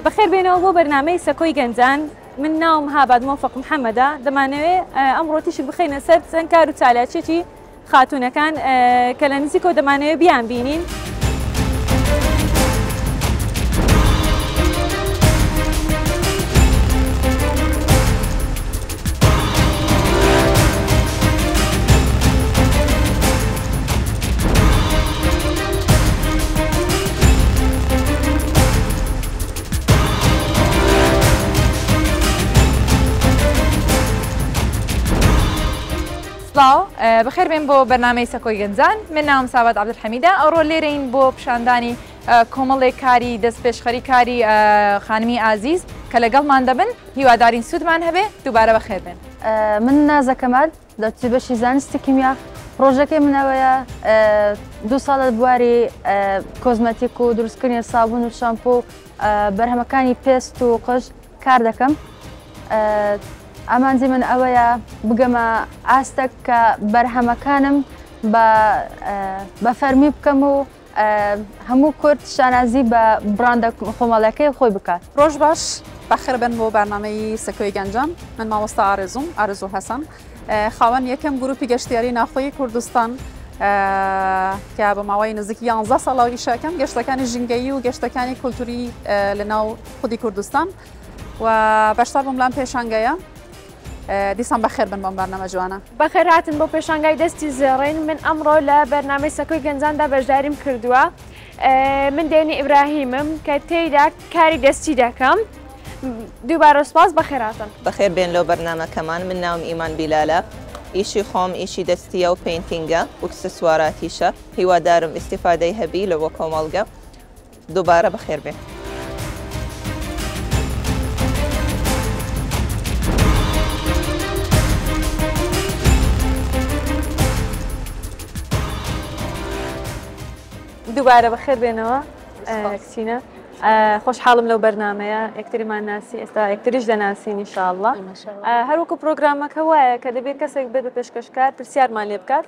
بەخێر بێنەوە بۆ بەرنامەی سەکۆی گەنجان. من ناوم هاباد مۆفەق محەممەدە. دەمانەوێ ئەمڕۆ تیشک بخەینە سەر چەند کار و چالاکیەکی خاتوونەکان کە لە نزیکەوە دەمانەوێ بیان بینین. سڵاو بەخێر بێن بۆ بەرنامەی سەکۆی گەنجان من ناوم سابات عەبدولحەمیدە ئەوڕۆ لێرەین بۆ پیشاندانی کۆمەڵێک کاری دەستپێشخەری کاری خانمی ئازیز کە لەگەڵمان دەبن هیوادارین سوودمان هەبێ دووبارە بەخێر بێن. من نازە کەمال دەرچووی بەشی زانستی کیمیا، پڕۆژەکەی من ئەوەیە دوو ساڵە بواری کۆزمەتیک و دروستکردنی سابون و شامپۆ و بەرهەمەکانی پێست و قژ کار دەکەم. ئامانجی من ئەوەیە بگەمە ئاستێک کە بەرهەمەکانم بە فەرمی بکەم و هەموو کورد شانازی بە بڕاندە خۆماڵیەکەی خۆی بکات. ڕۆژ باش بەخێر بن بۆ بەرنامەی سەکۆی گەنجان. من مامۆستا ئارەزووم، ئارەزوو حەسەن، خاوەن یەکەم گروپی گەشتیاری ناخۆی کوردستان کە بە ماوەی نزیک 11 ساڵەوە ئیشەکەم گەشتەکانی ژینگەیی و گەشتەکانی کولتوری لە ناو خودی کوردستان و بەشدار بووم لەم پێشانگەیە. دیسان بەخێر بن بۆم بەرنامە جوانە. بەخێر هاتن بۆ پێشانگای دەستی زێڕین. من ئەمڕۆ لە بەرنامەی سەکۆی گەنجاندا بەشداریم کردووە. من دێنی ئیبراهیمم کە تێیدا کاری دەستی دەکەم. دووبارە سوپاس، بەخێر هاتن. بەخێر بێن لۆ بەرنامەکەمان. من ناوم ئیمان بیلالە. ئیشی خۆم ئیشی دەستیە و painting ە و ئیکسسواراتیشە. هیوادارم ئیستیفادەی هەبی لە بۆ کۆمەڵگە. دووبارە بەخێر بێن. دووبارە بەخێر بێنەوە کچینە. خۆشحاڵم لەو بەرنمەیە یەکتریمان ناسی، ئێستا یەکتریش دەناسین ئینشاءاللە. هەروەکو پرۆگرامەکە وایە کە دەبێت کەسێک بێت بە پێشکەشکار پرسیارمان لێ بکات.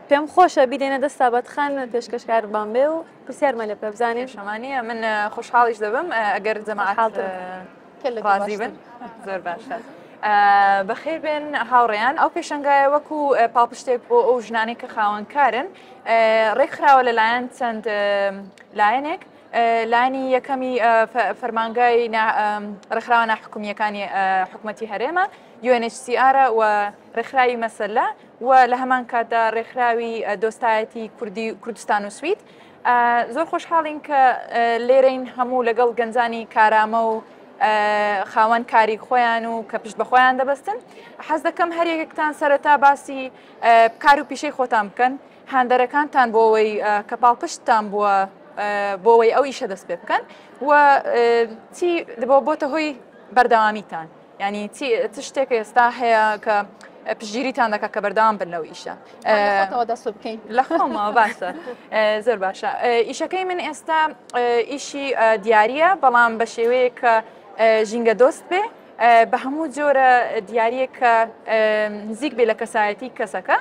پێم خۆشە بیدەینە دەست سابەت خان پێشکەشکارمان بێ و پرسیارمان لێ بکە بزانین. شەمانیە من خۆشحاڵیش دەبم ئەگەر جەماعەت ڕازی بن. زۆر باشە. بەخێر بێن هاوڕێیان. ئەو پێشەنگایە وەکو پاڵپشتێک بۆ ئەو ژنانەی کە خاوەنکارن ڕێکخراوە لەلایەن چەند لایەنێک. لایەنی یەکەمی فەرمانگای ڕێکخراوە ناحکومیەکانی حکومەتی هەرێمە UNHCR و ڕێکخراوی مەسەلە و لە هەمان کاتدا ڕێکخراوی دۆستایەتی کوردی کوردستان و سوید. زۆر خۆشحاڵین کە لێرەین هەموو لەگەڵ گەنجانی کارامە و خاوەن کاری خۆیان و کە پشت بە خۆیان دەبەستن. حەز دەکەم هەر یەکێکتان سەرەتا باسی کار و پیشەی خۆتان بکەن، هاندەرەکانتان بۆ ئەوەی کە پاڵپشتتان بووە بۆ ئەوەی ئەو ئیشە دەست پێ بکەن و چی بۆتە هۆی بەردەوامیتان. یعنی چی چ شتێک ئێستا هەیە کە پشتگیریتان دەکات کە بەردەوام بن لەو ئیشە؟ خۆتەوە دەست بکەین. لە خۆمەوە باشە، زۆر باشە. ئیشەکەی من ئێستا ئیشی دیاریە، بەڵام بە شێوەیەک کە ژینگە دۆست بێ، بە هەموو جۆرە دیاریەک کە نزیک بێ لە کەسایەتی کەسەکە.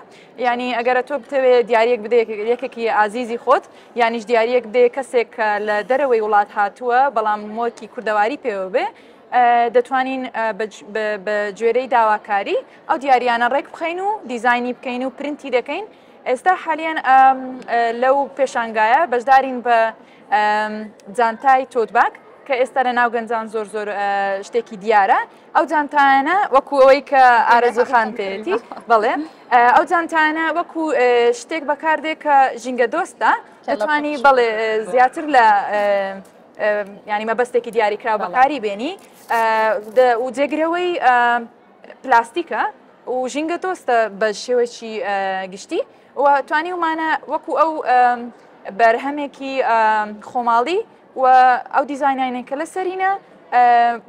یعنی ئەگەرە تۆ بتەوێ دیاریەک بدەیت یەکێکی ئازیزی خۆت، یانیش دیاریەک بدەیت کەسێک کە لە دەرەوەی وڵات هاتووە بەڵام مۆرکی کوردەواری پێوە بێ، دەتوانین بە گوێرەی داواکاری ئەو دیاریانە ڕێک بخەین و دیزاینی بکەین و پرنتی دەکەین. ئێستا حالیان لەو پێشانگایە بەشدارین بە جانتای tote bag کە ئێستا لە ناو گەنجان زۆر زۆر شتێکی دیارە. ئەو جانتایانە وەکو ئەوەی کە ئارەزوو خان پێیەتی، بەڵێ ئەو جانتایانە وەکو شتێک بەکاردێ کە ژینگە دۆستە، دەتوانی بەڵێ زیاتر لە ینی مەبەستێکی دیاریکراو بەکاری بێنی و جێگرەوەی پلاستیکە و ژینگە دۆستە بە شێوەکی گشتی و توانیومانە وەکو ئەو بەرهەمێکی خۆماڵی و ئەو دیزاینانەی کە لەسەرینە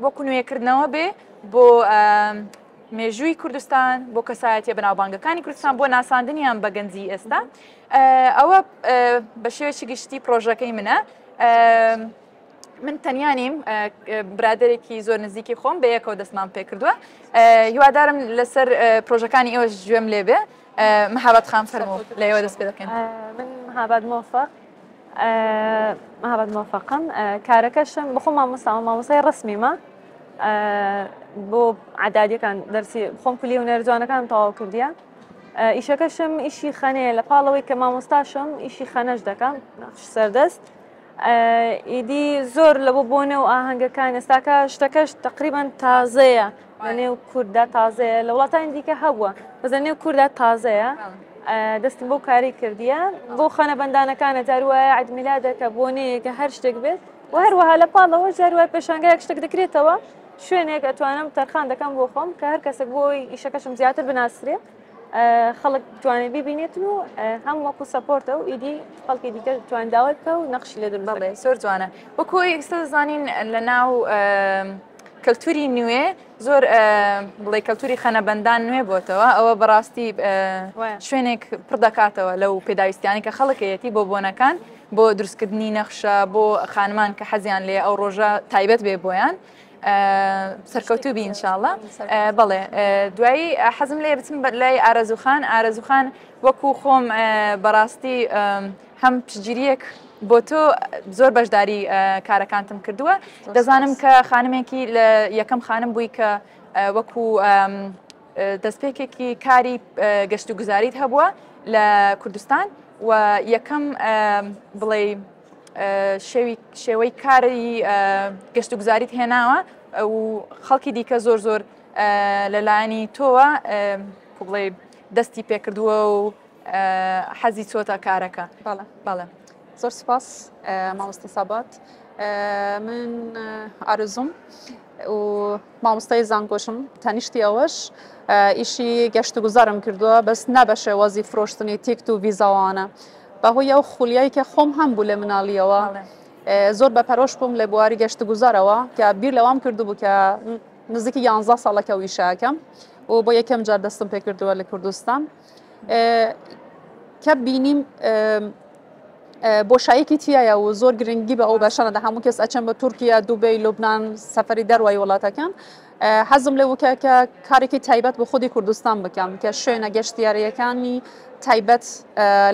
وەکو نوێکردنەوە بێ بۆ مێژووی کوردستان، بۆ کەسایەتیە بەناوبانگەکانی کوردستان، بۆ ناساندنیان بە گەنجی ئێستا. ئەوە بە شێوەیەکی گشتی پرۆژەکەی منە. من تەنیا نیم، برادێکی زۆر نزیکی خۆم بە یەکەوە دەستمان پێکردووە. هیوادارم لەسەر پرۆژەکانی ئێوەش گوێم لێبێ. مەهاباد خان فەرموو، لە ئێوە دەست پێ دەکەین. من مەهاباد مۆفەق، مەهاباد مۆفەقم کارەکەشم بخۆم مامۆستا مامۆستای ڕسمیمە بۆ عدادیەکان دەرسی خۆم کولی هونەر جوانەکان تەواو کردیە ئیشەکەشم ئیشی خەنەیە لە پاڵەوەی کە مامۆستاشم ئیشی خەنەش دەکەم نەخش سەردەست ئیدی زۆر لە بۆ بۆنە و ئاهەنگەکان ئێستاکە شتەکەش تقریبان تازەیە لە نێو کووردا تازەیە لە وڵاتانی دیکە هەبووە بەس لە نێو کووردا تازەیە دەستم بۆ کاری کردیە بۆ خەنەبەندانەکانە جار وایە عید میلادەکە بۆنەیەکە هەر شتێک بێت و هەروەها لە پاڵەوە جار وایە پێشانگایەک شتێک دەکرێتەوە شوێنێک ئەتوانم تەرخان دەکەم بۆ خۆم کە هەر کەسێک بۆی ئیشەکەشم زیاتر بناسرێ خەڵک بتوانێت بیبینێتن و هەم وەکو support ە و ئیدی خەڵکی دیکە بتوان داوای بکە و نەخشی لێ دروست بەڵێ زۆر جوانە وەکو ئێستا دەزانین لە ناو کەلتوری نوێ زۆر بڵێ کەلتوری خەنەبەندان نوێ بۆتەوە ئەوە بەڕاستی شوێنێک پڕ دەکاتەوە لەو پێداویستیانی کە خەڵکەیەتی بۆ بۆنەکان بۆ دروستکردنی نەخشە بۆ خانمان کە حەزیان لێ ئەو ڕۆژە تایبەت بێ بۆیان سەرکەوتوو بی انشاءاللە بەڵێ دوایی حەزم لێ بچم لای ئارەزوخان ئارەزوخان وەکو خۆم بەڕاستی هەم پشتگیریەک بۆ تۆ زۆر بەشداری کارەکانتم کردووە دەزانم کە خانمێکی لە یەکەم خانم بووی کە وەکو دەستپێکێکی کاری گەشت و گوزاریت هەبووە لە کوردستان و یەکەم بڵێ شێوی شێوەی کاری گەشت و گوزاریت هێناوە و خەڵکی دیکە زۆر زۆر لەلایەنی تۆوە بڵێ دەستی پێکردووە و حەزی چۆتە کارەکە بەڵێ بەڵێ زۆر سپاس مامۆستا سابات من ئارزوم و مامۆستای زانکۆشم تەنیشتی ئەوەش ئیشی گەشت و گوزارم کردووە بەس نە بە شێوازی فرۆشتنی تیکت و ڤیزاوانە بەهۆی ئەو خولیای کە خۆم هەم بوو لە مناڵیەوە زۆر بە پەرۆش بووم لە بواری گەشت و گوزارەوە کە بیر لەوام کردبوو کە نزیکی یانزە ساڵەکە و ئیشەکەم و بۆ یەکەم جار دەستم پێکردووە لە کوردستان کە بینیم بۆشایەکی تایە و زۆر گرنگی بە ئەو بەشانە دە هەموو کەس ئەچەن بە تورکیا دوبەی لوبناان سەفەری دەروای وڵاتەکان حەزم لێ وکە کە کارێکی تایبەت بە خودی کوردستان بکەم کە شوێنە گەشتیاریەکانی تایبەت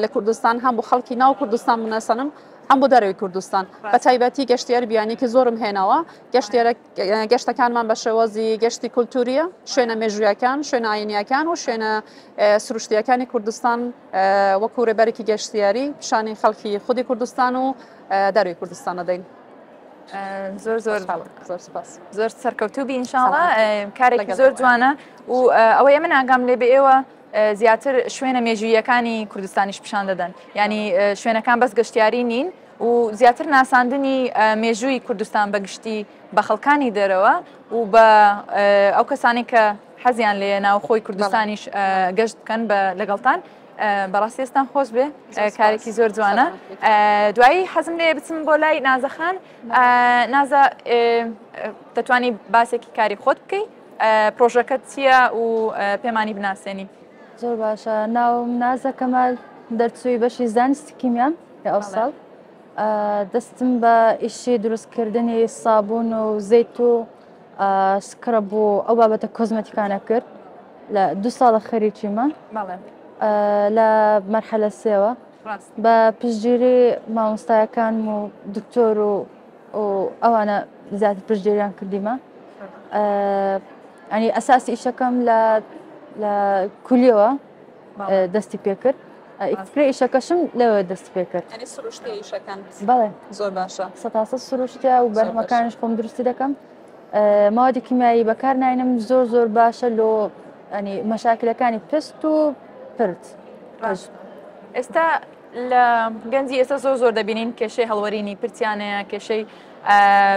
لە کوردستان هەم بۆ خەڵکی ناو کوردستان بناسەنم هەم بۆ دەرەوەی کوردستان بە تایبەتی گەشتیار بیانێکی زۆرم هێناوە گەشتیارە گەشتەکانمان بە شێوازی گەشتی کولتوریە شوێنە مێژوویەکان شوێنە ئاینیەکان و شوێنە سروشتیەکانی کوردستان وەکو رێبەرێکی گەشتیاری پیشانی خەڵکی خودی کوردستان و دەروی کوردستان دەدەین. زۆر زۆر زۆر سپاس زۆر سەرکەوتوو بی ئینشاڵا کارێکی زۆر جوانە و ئەوەی من ئاگام لێ بێ ئێوە زیاتر شوێنە مێژوویەکانی کوردستانیش پیشان دەدەن ینی شوێنەکان بەس گەشتیاری نین و زیاتر ناساندنی مێژووی کوردستان بە گشتی بە خەڵکانی دەرەوە و بە ئەو کەسانی کە حەزیان لێ ناوخۆی کوردستانیش گەشت بکەن بە لەگەڵتان بەڕاستی ئێستان خۆش بێ کارێکی زۆر جوانە دوایی حەزم لێ بچم بۆ لای نازەخان نازە دەتوانی باسێکی کاری خۆت بکەی پرۆژەکەت چییە و پێمانی بناسێنی زۆر باشە ناوم نازە کەمال دەرچووی بەشی زانستی کیمیام لە ئەو ساڵ دەستم بە ئیشی دروستکردنی سابون و زەیت و scrub و ئەو بابەتە کۆزمەتیکانە کرد لە دو ساڵە خەریکیمە لە مەرحەلە سێوە بە پشتگیری مامۆستایەکانم و دکتۆر و ئەوانە زیاتر پشتگیریان کردیمە ئەنی ئەساسی ئیشەکەم لە لە کولیەوە دەستی پێکرد فکرە ئیشەکەشم لەوە دەست پێکرد سروشتی ئیشەکان بەڵێ زۆر باشە سەتاسە سروشتە و بەرهەمەکانش خۆم دروستی دەکەم مادی کیمیایی بەکار ناینم زۆر زۆر باشە لۆ ئەنی مەشاکلەکانی پست و پرت ئێستا لە گەنجی ئێستا زۆر زۆر دەبینین کێشەی هەڵوەرینی پرتیان هەیە کێشەی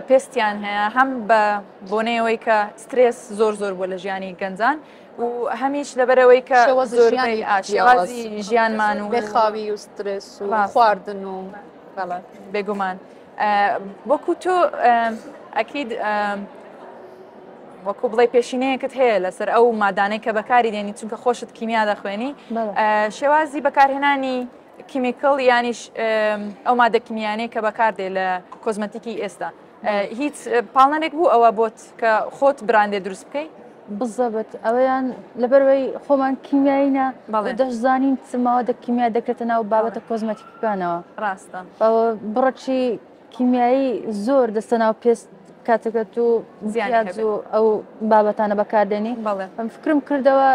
پێستیان هەیە هەم بە بۆنەیەوەی کە سترێس زۆر زۆر بووە لە ژیانی گەنجان و هەمیش لەبەرەوەی کە زۆربەی شێوازی ژیانمان و بێخاوی و سترێس و خواردن و بێگومان وەکو تۆ ئەکید وەکو بڵێ پێشینەیەکت هەیە لەسەر ئەو مادانەی کە بەکاری دێنی چونکە خۆشت کیمیا دەخوێنی شێوازی بەکارهێنانی chemical یانیش ئەو مادە کیمیانەی کە بەکاردێ لە کۆزمەتیکی ئێستا هیچ پاڵنەرێک بوو ئەوە بۆت کە خۆت براندێ دروست بکەیت؟ بزەبت ئەوەیان لەبەرەوەی خۆمان کیمیایینە دەشزانین چ ماوەدە کیمیا دەکرێتە ناو بابەتە کۆزمەتیکەکانەوە ڕاستە بڕەکی کیمیایی زۆر دەستە ناو پێست کاتێکە تو زیاد و ئەو بابەتانە بەکاردێنی ئەم فکرم کردەوە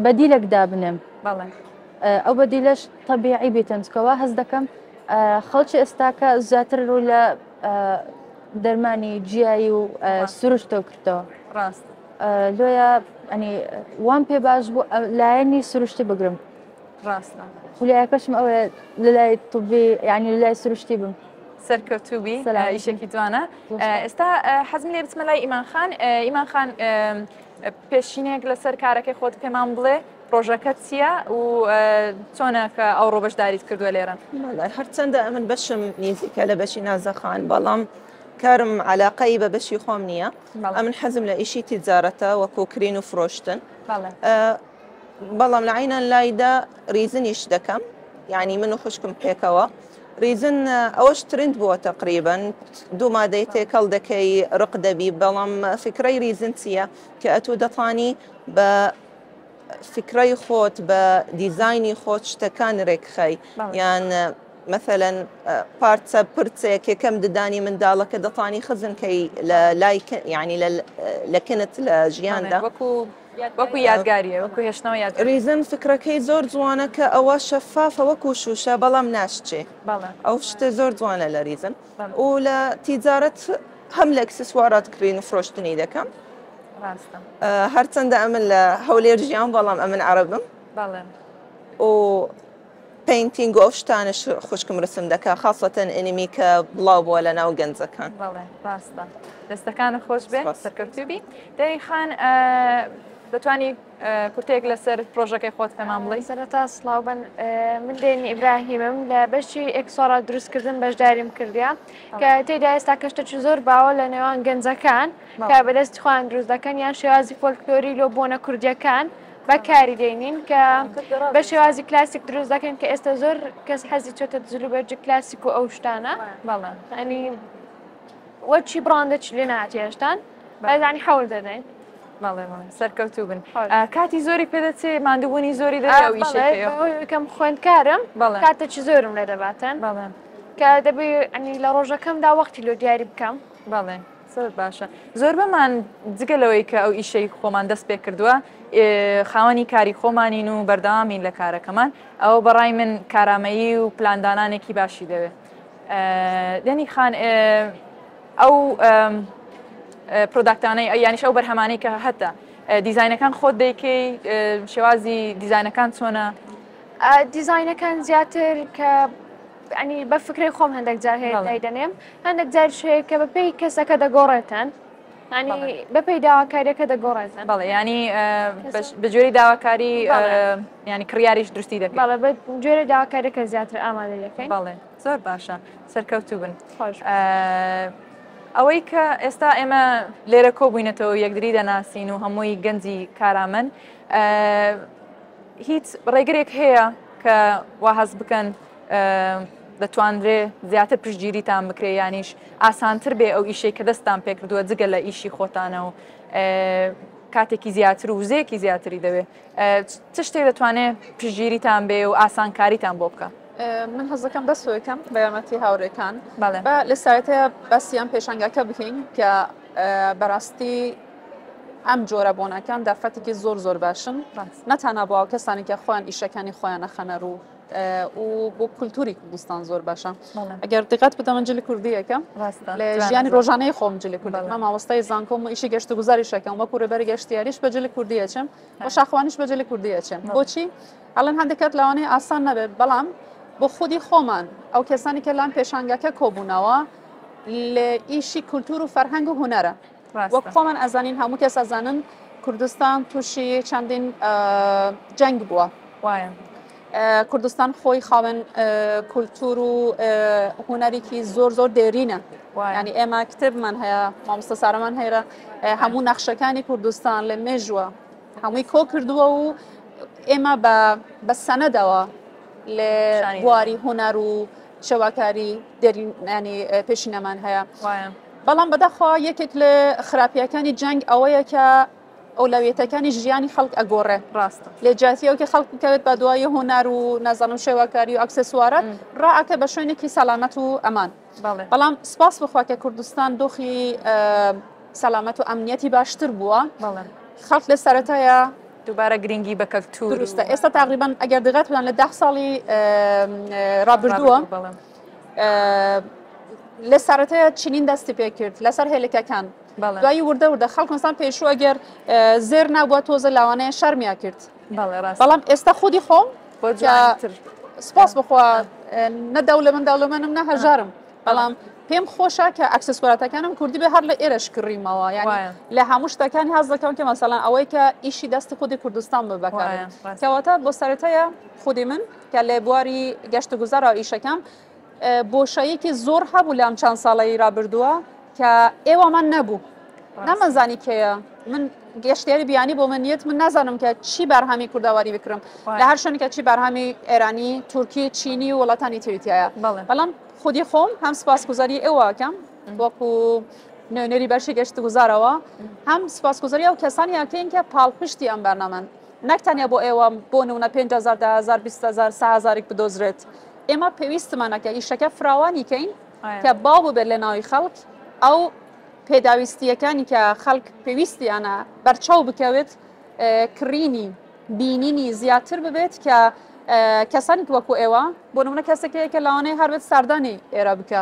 بەدیلێک دابنێم ئەو بەدیلەش تەبیعی بێتن چکەوە هەست دەکەم خەڵکی ئێستاکە زیاتر ڕوو لە دەرمانی جیایی و سروشتەوە کردەوە ڕاست لۆیە ئەنی وام پێ باش بوو لایەنی سروشتی بگرم ڕاستە خولیایەکەشم ئەوەیە لەلای طبی یعنی لەلای سروشتی بم سەرکەوتوبی ئیشێکی جوانە ئێستا حەزم لێ بچمە لای ئیمان خان ئیمان خان پێشینێک لەسەر کارەکەی خۆت پێمان بڵێ پرۆژەکە چییە و چۆنە کە ئەوڕۆ بەشداریت کردووە لێرە؟ هەرچەندە ئەمن بەشم نزیکە لە بەشی نازەخان بەڵام کارم علاقەی بە بەشی خۆم نییە ئەمن حەزم لە ئیشی تیجارەتە وەکو کرین و فرۆشتن بەڵام لە عینان لایدا ریزنیش دەکەم یعنی من و خوشکم پێکەوە ریزن ئەوەش ترند بووە تقریبن دوو مادەی تێکەڵ دەکەی ڕق دەبی بەڵام فکرەی ریزن چییە کە ئەتوو دەتانی بە فکرەی خۆت بە دیزاینی خۆت شتەکان رێکخەی یان مەثەلەن پارچە پرچێک یەکەم ددانی منداڵەکە دەتانی خزنکەی لە لای یعنی لە کنت لە ژیاندا وەکو وەکو یادگاریە وەکو هێشتنەوە یاد ریزن فکرەکەی زۆر جوانە کە ئەوە شەفافە وەکو شوشە بەڵام ناشچێ ئەو شتە زۆر جوانە لە ریزن و لە تیجارەت هەم لە ئەکسسوارات کرین و فرۆشتنی دەکەم ڕاستە هەرچەندە ئەمن لە هەولێر ژیام بەڵام ئەمن عەرەبم بەڵێ و painting و ئەو شتانش خوشکم رسم دەکا خاصەتەن ئەنیمی کە بڵاو بووە لە ناو گەنجەکان. بەڵێ ڕاستە دەستەکانت خۆش بێ سەرکەوتوو بی دەی خان دەتوانی کورتەیەک لەسەر پرۆژەکەی خۆت پێمان بڵێی؟ سەرەتا سڵاو بن من دێنی ئیبراهیمم لە بەشی ئێکسۆرا دروستکردن بەشداریم کردە کە تێدا ئێستا کەشتەکی زۆر باوە لە نێوان گەنجەکان کە بەدەستی خۆیان دروست دەکەن یان شێوازی فۆلکلۆری لۆ بۆنە کوردیەکان بەکاری دێنین کە بە شێوازی کلاسیک دروست دەکەن کە ئێستا زۆر کەس حەزی چۆتە جلوبەرگی کلاسیک و ئەو شتانە بەڵێ ینی وەچی بڕاندە چ لێ ناچێ هێشتان بەزانی حەول دەدەین بەڵێ بەڵێ سەرکەوتوو بن کاتی زۆری پێدەچێ ماندووبوونی زۆری دەوێ ئەو ئیشەی کەم خوێندکارم بەڵێ کاتێکی زۆرم لێ دەباتن بەڵێ کە دەبێ ئەنی لە ڕۆژەکەمدا وەختی لۆ دیاری بکەم بەڵێ زۆر باشە زۆربەمان جگە لەوەی کە ئەو ئیشەی خۆمان دەست پێ کردووە خاوەنی کاری خۆمانین و بەردەوامین لە کارەکەمان ئەوە بەڕای من کارامەیی و پلاندانانێکی باشی دەوێت دەنی خان ئەو product انەی یانیش ئەو بەرهەمانەی کە هەتە دیزینەکان خۆت دەیکەی شێوازی دیزینەکان چۆنە؟ دیزینەکان زیاتر کە ینی بە فکرەی خۆم هەندێک جار هەیە دایدەنێم هەندێک جاریش هەیە کە بەپێی کەسەکە دەگۆڕێتن ینی بەپێی داواکاریەکە دەگۆڕێتن بەڵێ ینی بە جۆری داواکاری ینی کڕیاریش دروستی دەکەن بەڵێ بە جۆری داواکاریەکە زیاتر ئامادە دەکەین بەڵێ زۆر باشە سەرکەوتوو بن ئەوەی کە ئێستا ئێمە لێرە کۆبووینەتەوە یەکدری دەناسین و هەمووی گەنجی کارامن هیچ ڕێگرێک هەیە کە وا هەست بکەن دەتوانرێ زیاتر پشتگیریتان بکرێ یانیش ئاسانتر بێ ئەو ئیشەی کە دەستان پێکردووە جگە لە ئیشی خۆتانە و کاتێکی زیاتر و وزەیەکی زیاتری دەوێ چ شتێک دەتوانێت پشتگیریتان بێ و ئاسانکاریتان بۆ بکە؟ من حەزەکەم دەست پێ بکەم بە یارمەتی هاوڕێکان بە لە سایتەیە باسی ئەم پێشانگاکە بکەین کە بەڕاستی ئەم جۆرە بۆنەکان دەرفەتێکی زۆر زۆر باشن نەتەنها بۆ ئەو کەسانی کە خۆیان ئیشەکانی خۆیان ئەخەنە ڕوو و بۆ کولتوری کوردستان زۆر باشە ئەگەر دقت بدە من جلی کوردیەکەم لە ژیانی ڕۆژانەی خۆم جلی کوردی من مامۆستای زانکۆم و ئیشی گەشت و گوزاریشەکەم وەکو ڕێبەری گەشتیاریش بە جلی کوردی ئەچم و شاخوانیش بە جلی کوردی ئەچم بۆچی ئەڵێن هەندێک کات لەوانەیە ئاسان نەبێت بەڵام بۆ خودی خۆمان ئەو کەسانی کە لام پێشانگاکە کۆبوونەوە لە ئیشی کولتور و فەرهەنگ و هونەرە وەک خۆمان ئەزانین هەموو کەس ئەزانن کوردستان تووشی چەندین جەنگ بووە وایە کوردستان خۆی خاوەن کولتور و هوەرێکی زۆر زۆر دێرینە ینی ئێمە کتێبمان هەیە مامۆستا سارەمان هەیە هەموو نەخشەکانی کوردستان لە مێژوە هەمووی کۆ کردووە و ئێمە بە بە سەنەدەوە لە بواری هوەر و شێواکاری دێرینانی پێشینەمان هەیە. بەڵام بەداخەوە یەکێک لە خراپیەکانی جەنگ ئەوەیە کە ئەولەویەتەکانی ژیانی خەڵک ئەگۆڕێ. ڕاستە. لە جیاتی ئەوکە خەڵک بکەوێت بە دوای هونەر و نازانم شێوەکاری و ئەکسسوارات ڕائەکە بە شوێنێکی سەلامەت و ئەمان. بەڵام سپاس بخوا کە کوردستان دۆخی سەلامەت و ئەمنیەتی باشتر بووە. خەڵک لە سەرەتایە دووبارە گرنگی بە کەلتور دروستە. ئێستا تاقریبان ئەگەر دقەت بدەن لە ده ساڵی ڕابردووە لە سەرەتایە چنین دەستی پێ کرد لەسەر هێلکەکان. دوایی وردە وردە خەڵک مەسان پێشوو ئەگەر زێر نابووە تۆزە لاوانەیە شەرمیا کرد بەڵام ئێستا خودی خۆم سپاس بخوا نە دەولەمەند دەوڵەمەنم نە هەژارم بەڵام پێم خۆشە کە ئەکسسواراتەکانم کوردی بێ هەر لە ئێرەش کڕیمەوە یعنی لە هەموو شتەکانی هەز دەکەم کە مەسەڵەن ئەوەی کە ئیشی دەستی خودی کوردستان بە بەکار کەواتە بۆ سەرەتایە خودی من کە لە بواری گەشت و گوزارا ئیشەکەم بۆشاییەکی زۆر هەبوو لەم چەند ساڵەی رابردووە کە ئێوەمان نەبوو نەمەزانی کێیە من گەشتیاری بیانی بۆ من یەت من نازانم کە چی بەرهەمی کوردەواری بکرم لە هەر شوێنێکە چی بەرهەمی ئێرانی تورکی چینی و وڵاتانی تری تایە بەڵام خودی خۆم هەم سپاسگوزاری ئێوەکەم وەکو نوێنەری بەشی گەشت گوزارەوە هەم سپاسگوزاری ئەو کەسانی ئەکەین کە پاڵپشتی ئەم بەرنامەن نەک تەنیا بۆ ئێوە بۆ نمونە 5000 10000 20000 3000 بدۆزرێت ئێمە پێویستمانە کە ئیشەکە فراوانی کەین کە باو ببێت لە ناوی خەڵک ئەو پێداویستیەکانی کە خەڵک پێویستیانە بەرچاو بکەوێت کڕینی بینینی زیاتر ببێت کە کەسانی وەکو ئێوە بۆ نمونە کەسێک هەیە کە لەوانەیە هەر بێت سەردانی ئێرە بکە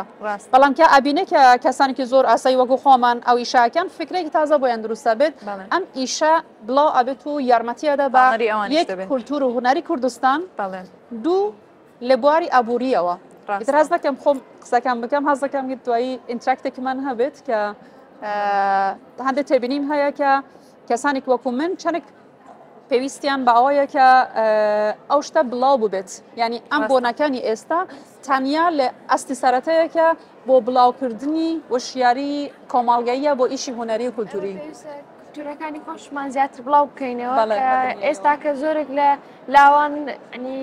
بەڵام کە ئەبینێ کە کەسانێکی زۆر ئاسایی وەکو خۆمان ئەو ئیشاکەن فکرێکی تازە بۆیان دروستە بێت ئەم ئیشە بڵاو ئەبێت و یارمەتیەدا بە یەک کولتور و هونەری کوردستان دوو لە بواری ئابووریەوە ئیتر حەز دەکەم خۆم قسەکان بکەم حەز دەکەم دوایی interact ێکمان هەبێت کە هەندێک تێبینیم هەیە کە کەسانێک وەکو من چەندێک پێویستیان بە ئەوەیە کە ئەو شتە بڵاو ببێت یعنی ئەم بۆنەکانی ئێستا تەنیا لە ئەستی سەرەتەیەکە بۆ بڵاوکردنی وشیاری کۆمەڵگەیە بۆ ئیشی هونەری و کولتوری. کولتورەکانی خۆشمان زیاتر بڵاو بکەینەوە ئێستا کە زۆرێک لە لاوان ینی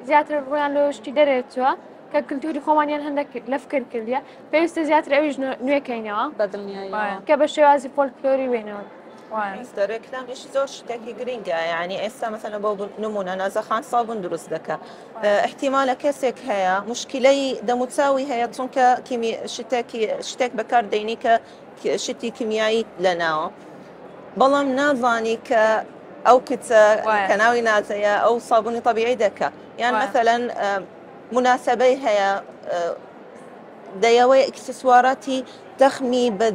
زیاتر ڕویان لە شتی دەرێتوە کە کللتوری خۆمانیان هەندێک لە فکر کردیە پێویستە زیاتر ئەویش نوێکەینەوە کە بە شێوازی فۆلکلۆری وێنەوە. ڕێکلامیش زۆر شتێکی گرنگە یعنی ئێستا مەسەلەن بۆ نمونە نازەخان سابون دروست دەکە احتیمالە کەسێک هەیە مشکلەی دەموچاوی هەیە چونکە کیمی شتێکی شتێک بەکار دەینی کە شتی کیمیایی لەناوە بەڵام نازانی کە ئەو کچە کە ناوی نازەیە ئەو سابونی طبیعی دەکە یان مەسەلەن مناسبەی هەیە دەیەوەی ئیکسسواراتی تەخمی بە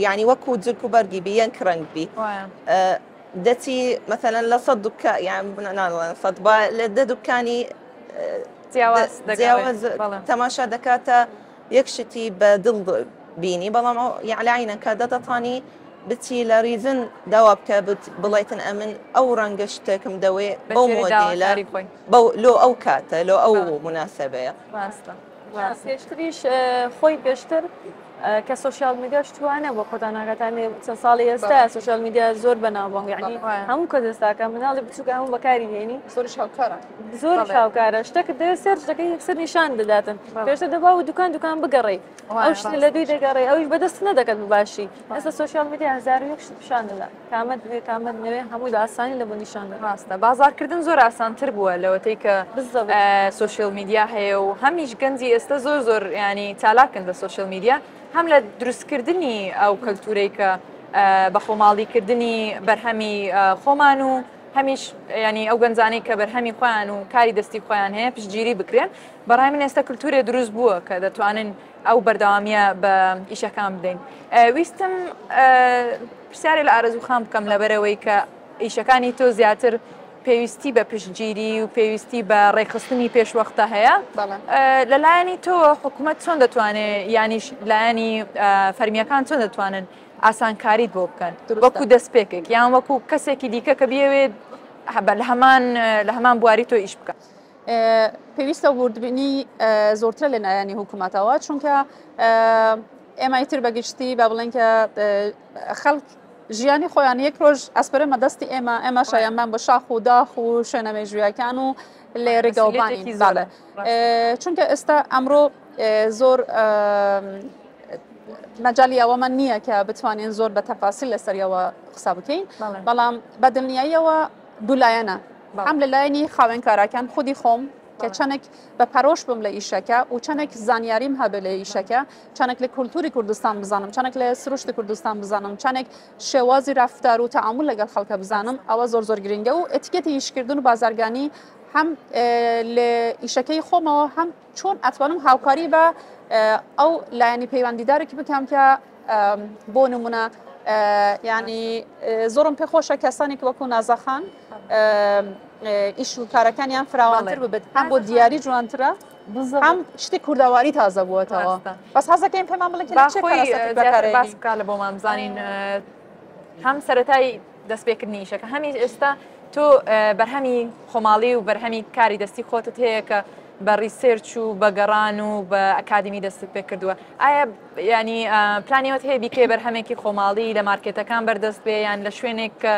یعنی وەکو جلک و بەرگی بی یەک ڕەنگ بی دەچی مەسەلەن لە سەد دوکان یان ناڵێن سەد با لە دە دوکانی جیاواز تەماشا دەکاتە یەک شتی بە دڵ بینی بەڵام ئەو یەعلی عینەکە دەتەتانی بچی لە ریزن داوا بکە بڵێتن ئەمن ئەو ڕەنگە شتێکم دەوێ بەو مۆدێلە بەو لۆ ئەو کاتە لۆ ئەو مناسبەیە. ڕاستە. پێشتریش خۆی پێشتر کە سۆشیال میدیا شتوانە بۆ خۆتان ئاگاتان چەند ساڵی ئێستا سۆشیال میدیا زۆر بەناوبانگ یعنی هەموو کەس ئێستاکە مناڵی بچووک هەموو بەکاری دێنی زۆر شاوکارە زۆر شاوکارە شتێکت دەوێت search دەکەی یەکسەر نیشان دەداتن پێشتر دەبا و دوکان دوکان بگەڕێی ئەو شتە لە دووی دەگەڕێ ئەویش بەدەست نەدەکەت بباشی ئێستا سۆشیال میدیا 1001 شت پیشان دەدا کامەت بوێ کامەت نەوێ هەمووی بە ئاسانی لە بۆ نیشان دەدا. ڕاستە بازاڕکردن زۆر ئاسانتر بووە لەوەتەی کە سۆشیال میدیا هەیە و هەمیش گەنجی ئێستا زۆر زۆر ینی چالاکن لە سۆشیال میدیا هەم لە دروستکردنی ئەو کەلتورەی کە بە خۆماڵیکردنی بەرهەمی خۆمان و هەمیش ینی ئەو گەنجانەی کە بەرهەمی خۆیان و کاری دەستی خۆیان هەیە پشتگیری بکرێن بەڕای من ئێستا کللتورێ دروست بووە کە دەتوانن ئەو بەردەوامیە بە ئیشەکان بدەین ویستم پرسیارێ لە ئارەزوو خان بکەم لەبەرئەوەی کە ئیشەکانی تۆ زیاتر پێویستی بە پشتگیری و پێویستی بە ڕێکخستنی پێشوەختە هەیە لە لایەنی تۆ حکوومەت چۆن دەتوانێت یانیش لایەنی فەرمیەکان چۆن دەتوانن ئاسانکاریت بۆ بکەن وەکو دەستپێکێک یان وەکو کەسێکی دیکە کە بیەوێت لە هەمان لە هەمان بواری تۆ ئیش بکە. پێویستە وردبینی زۆرترە لە لایەنی حکوومەتەوە چونکە ئێمە ئیتر بە گشتی با بڵێن کە خەڵک ژیانی خۆیان یەک ڕۆژ ئەسپەرە دەستی ئێمە ئێمە شایانمان بە شاخ و داخ و شوێنە مێژوویەکان و لێ ڕێگەوبانی زۆرە چونکە ئێستا ئەمڕۆ زۆر. مەجالی ئەوەمان نییە کە بتوانین زۆر بە تەفاسیل لەسەریەوە قسە بکەین بەڵام بە دڵنیاییەوە دوولایەنە هەم لە لایەنی خاوێنکارەکان خودی خۆم کە چەندێک بە پەرۆش بم لە ئیشەکە و چەندێک زانیاریم هەبێ لە ئیشەکە چەندێک لە کولتوری کوردستان بزانم چەندێک لە سروشتی کوردستان بزانم چەندێک شێوازی ڕەفتار و تەعامول لەگەڵ خەڵکە بزانم ئەوە زۆر زۆر گرنگە و ئەتیکێتی ئیشکردن و بازرگانی هەم لە ئیشەکەی خۆمەوە هەم چۆن ئەتوانم هاوکاری بە ئەو لایەنی پەیوەندیدارێکی بکەم کە بۆ نمونە ینی زۆرم پێخۆشە کەسانێک وەکو نازەخان ئیش و کارەکانیان فراوانتر ببێت هەم بۆ دیاری جوانترە هەم شتی کوردەواری تازە بووەتەوە بەس حەزەکەین پێمان بڵێ باس بکە لە بۆمان بزانین هەم سەتای دەستپێکردنی ئیشەکە هەمی ئێستا تۆ بەرهەمی خۆماڵی و بەرهەمی کاری دەستی خۆتت هەیە کە بە research و بە گەڕان و بە ئەکادمی دەستت پێ کردووە ئایا ینی پلانیەوەت هەیە بیکێ بەرهەمێکی خۆماڵی لە مارکێتەکان بەردەست بێ یان لە شوێنێک کە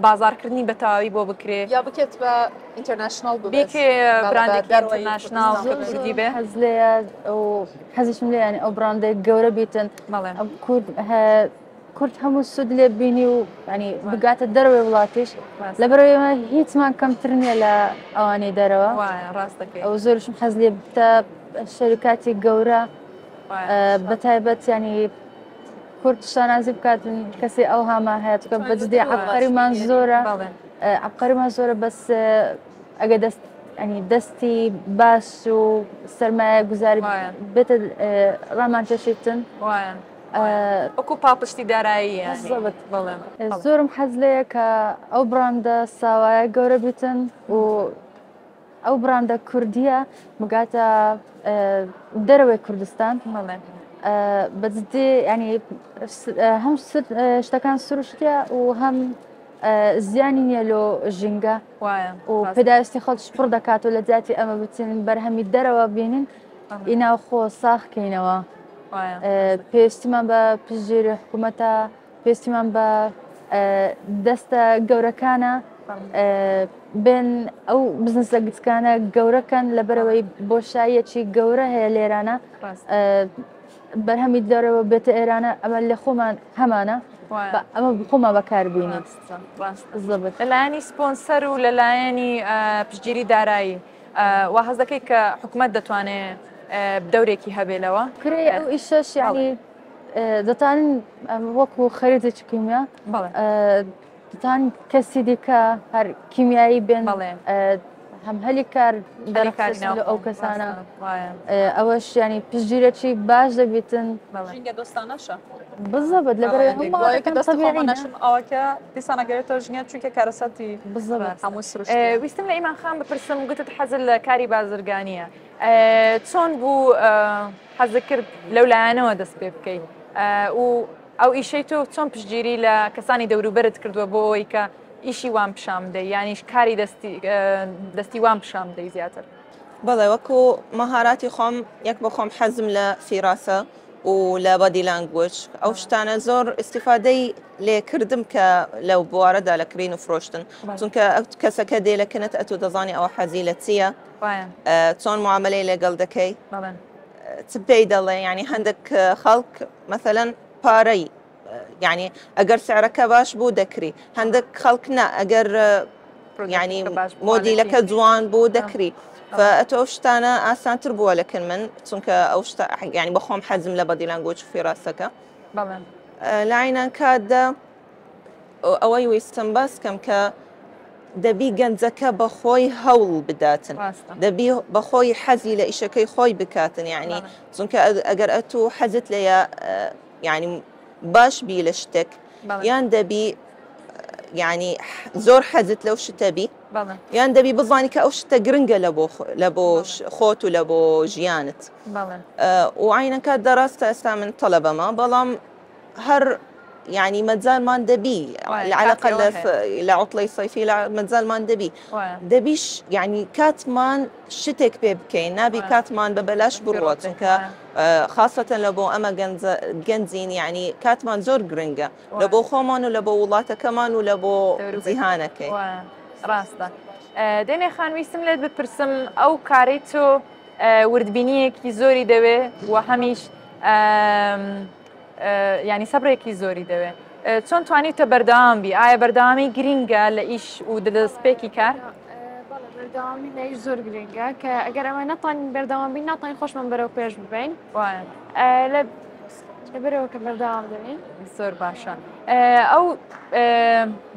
بازارکردنی بە تەواوی بۆ بکرێ یا بکێت بە international بیکێ براندێکی international کوردی بێ حەز لێیە و حەزیشم لێ ینی ئەو براندێک گەورە بیتن کورد کورد هەموو سوود لێ بینی و ینی بگاتە دەرەوەی وڵاتیش لەبەرەوەی ئێمە هیچمان کەمتر نییە لە ئەوانەی دەرەوە ئەو زۆرشم حەز لێ بتە شەرکاتی گەورە بە تایبەت ینی کورد شانازی بکات کەسی ئەو هاما هەیە چکە بەجددی عبقەریمان زۆرە عبقەریمان زۆرە بەس ئەگە دەست ینی دەستی باش و سەرمایە گوزاری بێتە ڕامان کێشیتن وەکو پاڵپشتی دارایی بەڵێ زۆرم حەز لێیە کە ئەو بڕاندە ساوایە گەورە بیتن و ئەو بڕاندە کوردیە بگاتە دەرەوەی کوردستان بەجددی ینی هەم شتەکان سروشتە و هەم زیانی نییە لۆ ژینگە و پێداویستی خەڵکش پڕ دەکات و لە جیاتی ئەمە بچین بەرهەمی دەرەوە بینین ئی ناوخۆ ساخکەینەوە پێویستیمان بە پشتگیری حکوومەتە پێویستیمان بە دەستە گەورەکانە بێن ئەو بزنسە گچکانە گەورەکەن لەبەرەوەی بۆشاییەکی گەورە هەیە لێرانە بەرهەمی دەرەوە بێتە ئێرانە ئەمە لە خۆمان هەمانە ئەمە خۆمان بەکاربیینین لەلایەنی سپۆنسەر و لەلایەنی پشتگیری دارایی وا هەست دەکەی کە حکومەت دەتوانێ دەورێکی هەبێ لەوە؟ کرێ ئەو ئیشەش یعنی دەتوانن وەکو خەریتێکی کیمیا دەتوان کەسی دیکە هەر کیمیایی بێن هەم هەلی کار دەرخستن لە ئەو کەسانە ئەوەش ینی پشتگیرێکی باش دەبیتن ژینگە دۆستانەشە بزەبت لەبەر ئەوەکە دیسان ئەگەرێتەوە ژنە چونکە کارەساتی بزەبت هەموو سروشت ویستم لە ئیمان خان بپرسم گوتت حەزت لە کاری بازرگانیە چۆن بوو حەزت کرد لەو لایەنەوە دەست پێ بکەی و ئەو ئیشەی تۆ چۆن پشتگیری لە کەسانی دەوروبەرت کردووە بۆ ئەوەی کە ئیشی وان پیشان بدەی یانیش کاری دەستی دەستی وان پیشان بدەی زیاتر؟ بەڵێ وەکو مەهاراتی خۆم یەک بە خۆم حەزم لە فیراسە و لە body language ئەو شتانە زۆر ئیسیفادەی لێکردم کە لەو بوارەدا لە کرین و فرۆشتن چونکە کەسەکە دێ لە کنت ئەتو دەزانی ئەوە حەزی لە چییە چۆن معاملەی لەگەڵ دەکەی چ پێی دەڵێ ینی هەندێک خەڵک مەسەلەن پارەی یعنی ئەگەر سعرەکە باش بوو دەکری هەندێک خەڵک نا ئەگەر ینی مۆدیلەکە جوان بوو دەکری ئەتۆ ئەو شتانە ئاسانتر بووە لەکن من چونکە ئەو شتە ینی بەخۆم حەزم لە body language فیراسەکە لە عەینان کاتدا ئەوەی ویستم باس کەم کە دەبی گەنجەکە بەخۆی هەوڵ بداتن دەبی بەخۆی حەزی لە ئیشەکەی خۆی بکاتن یعنی چونکە ئەگەر ئەتوو حەزت لەیە یعنی باش بی لە شتێک یان دەبی یعنی زۆر حەزت لەو شتە بی یان دەبی بزانی کە ئەو شتە گرنگە لە بۆ لە بۆ خۆت و لە بۆ ژیانت و عینەکە دەڕاستە ئێستا من تەلەبەمە بەڵام هەر یعنی مەجالمان دەبی لەعلاقە لە عوتڵەی سەیفی لە مەجالمان دەبی دەبیش یعنی کاتمان شتێک پێ بکەین نابی کاتمان بە بەلاش بڕوات چونکە خاصەتەن لە بۆ ئەمە گەنجین یعنی کاتمان زۆر گرنگە لە بۆ خۆمان و لە بۆ وڵاتەکەمان و لە بۆ جیهانەکەی ڕاستە دێنێ خان ویستم لێت بپرسم ئەو کارەی تۆ وردبینیەکی زۆری دەوێ و هەمیش. ینی سەبرێکی زۆری دەوێ چۆن توانیتە بەردەوام بی ئایا بەردەوامی گرینگە لە ئیش و دەستپێکی کار؟ بەردەوامی لە ئیش زۆر گرنگە کە ئەگەر ئەمە نەتوانین بەردەوام بین ناتوانین خۆشمان بەرەو پێش ببین لە لەبەرەوە کە بەردەوام دەبین زۆر باشە ئەو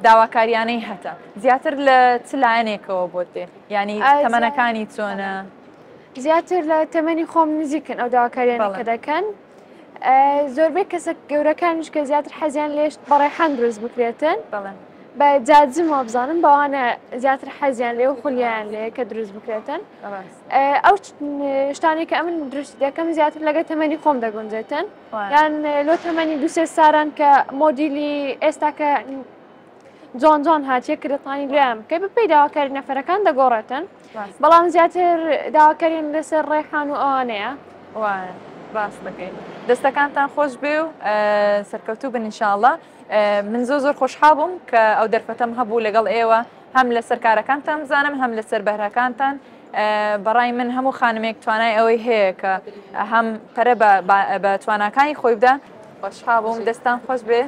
داواکاریانەی هەتە زیاتر لە چ لایەنێکەوە بۆت دێ ینی تەمەنەکانی چۆنە؟ زیاتر لە تەمەنی خۆم نزیکن ئەو داواکاریانە کە دەکەن زۆربەی کەسە گەورەکانیش کە زیاتر حەزیان لێشت بەڕێحان دروست بکرێتن بە جاجم وابزانم بەوانە زیاتر حەزیان لێ و خولیان لێ کە دروست بکرێتن ئەو شتانێک کە ئەمن دروست دەکەم زیاتر لەگە تەمەنی خۆم دەگونجێتن یان لۆ تەمەنی دوسێ ساران کە مۆدیلی ئێستا کە جوان جوان هاتیە کرێتانی لێیان بکەی بە پێی داواکاری نەفەرەکان دەگۆڕێتن بەڵام زیاتر داواکاریان لەسەر ڕێحان و ئەوانەیە ڕاست دەکەی دەستەکانتان خۆش بێ و سەرکەوتوو بن انشاءاللە من زۆر زۆر خۆشحاڵ بووم کە ئەو دەرفەتەم هەبوو لەگەڵ ئێوە هەم لەسەر کارەکانتان بزانم هەم لەسەر بەهرەکانتان بەڕای من هەموو خانمێک توانای ئەوەی هەیە کە هەم پەرە بە تواناکانی خۆی بدا خۆشحاڵ بووم دەستان خۆش بێ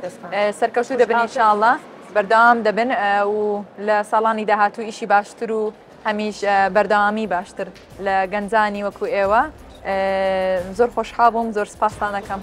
سەرکەوتوو دەبن ئینشاءاللە بەردەوام دەبن و لە ساڵانی داهاتوو ئیشی باشتر و هەمیش بەردەوامی باشتر لە گەنجانی وەکو ئێوە زۆر خۆشحاڵ بووم زۆر سپاستان دەکەم.